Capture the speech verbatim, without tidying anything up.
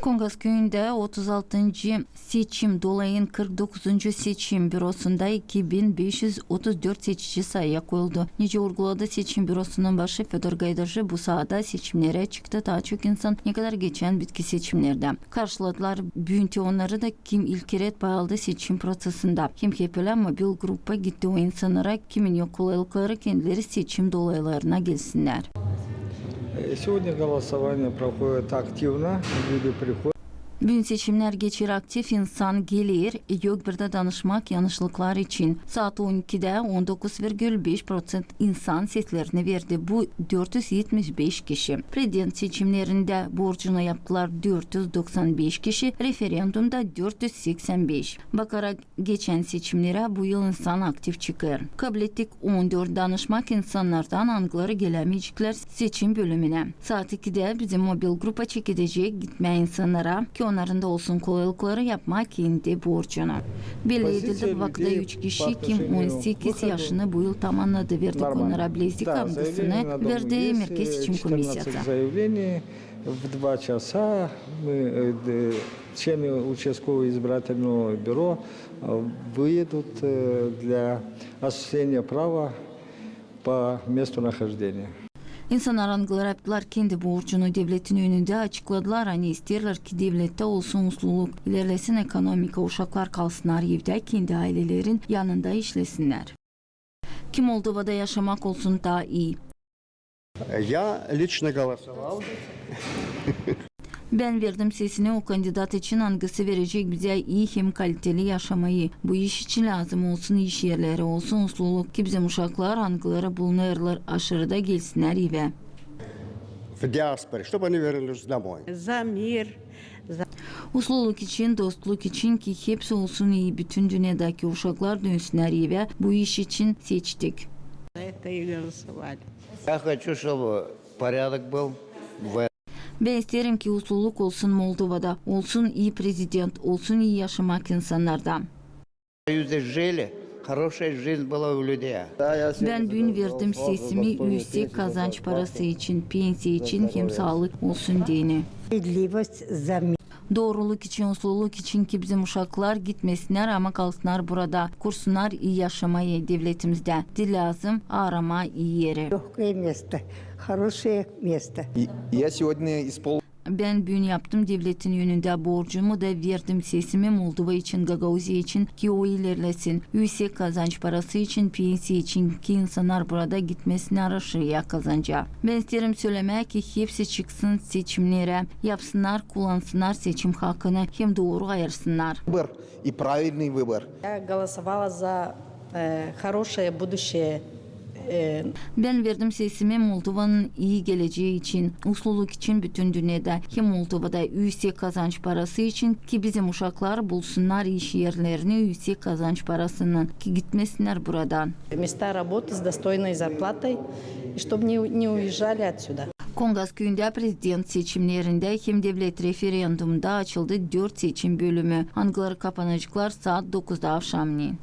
Kongas küüyündä otuz altıncı seçim dolayın kırk dokuzuncu seçim bürosunda iki bin beş üz otuz dört seçici sayıya koyuldu. Nicä urguladı seçim bürosunun başı Födor Gaydacı, bu saada seçimnerä çıktı taa çok insan, ne kadar geçän bitki seçimnerdä. Karşıladılar büün te onnarı da, kim ilk kerä pay aldı seçim prosesindä. Hem hep ölä mobil grupa gitti o insannara, kimin yok kolaylıkları, kendileri seçim dolaylarına gelsinnär. Э, сегодня голосование проходит активно, люди приходят. Büün seçimnär geçer aktiv, insan geler, yok bir dä danışmak yanlışlıklar için. Saat on ikidä on dokuz virgül beş proţent insan seslerini verdi. Bu dört üz etmiş beş kişi. Prezident seçimnerindä borcunu yaptılar dört üz doksan beş kişi, referendumda dört üz seksän beş. Bakarak geçän seçimnerä, bu yıl insan aktiv çıkêr. Kablettik on dört danışmak insannardan, angıları gelämeyeceklär seçim bölümünä. Saat ikidä bizim mobil grupa çekedecek gitmää insannara, ki onnarın da olsun kolaylıkları yapmaa kendi borcunu. Belli edildi, bu vakıda üç kişi, kim on sekiz yaşını bu yıl tamannadı, verdik onnara bilezik angısını verdi Merkez Seçim Komissiyası. В два часа мы, э, д-, члены участкового избирательного бюро, э, выйдут, э, для осуществления права по месту нахождения. İnsannar, angıları yaptılar kendi borcunu devletin önündä, açıkladılar, ani isteerlär, ki devlettä olsun usluluk, ilerlesin ekonomika, uşaklar kalsınnar evdä, kendi aylelerin yanında işlesinnär. Ki Moldovada yaşamak olsun taa ii. Я лично голосовал. Bän verdim sesimi o kandidat için, angısı verecek bizä ii hem kaliteli yaşamayı. Bu iş için lääzım olsun iş erleri, olsun usluluk, ki bizim uşaklar, angıları bulunêrlar aşırıda, gelsinnär evä. В диаспоре, чтобы они вернулись домой. За мир, за... Usluluk için, dostluk için, ki hepsi olsun ii bütün dünnedäki uşaklar dönsünnär evä, bu iş için seçtik. Это и голосовали. Я хочу, чтобы порядок был в... Bän isteerim, ki usluluk olsun Moldovada, olsun ii prezident, olsun ii yaşamak insannarda. Союзе жили, хорошая жизнь была у людей. Bän büün verdim sesimi üüsek kazanç parası için, pensiya için hem saalık olsun deyni. Справедливость за мир. Doğruluk için, usluluk için, ki bizim uşaklar gitmesinnär, ama kalsınnar burada, kursunnar ii yaşamayı devletimizdä. Diil lääzım aaramaa ii eri. Лёгкое место, хорошее место. И я сегодня испол- Bän büün yaptım devletin önündä borcumu da verdim sesimi Moldova için, Gagauziya için, ki o ilerlesin. Üüsek kazanç parası için, pensiya için, ki insannar burada gitmesinnär aşırıya kazanca. Bän isteerim sölemää, ki hepsi çıksın seçimnerä, yapsınnar, kullansınnar seçim hakını hem dooru ayırsınnar. Выбор и правильный выбор. Я голосовала за, э, хорошее будущее, э. Bän verdim sesimi Moldovanın ii gelecää için, usluluk için bütün dünnedä hem Moldovada üüsek kazanç parası için, ki bizim uşaklar bulsunnar iş erlerini üüsek kazanç parasınnan, ki gitmesinnär buradan. Места работы с достойной зарплатой, и чтоб не, не уезжали отсюда. Kongas küüyündä prezident seçimnerindä hem devlet referendumunda açıldı dört seçim bölümü, angıları kapanaceklar saat dokuzda avşamneyin.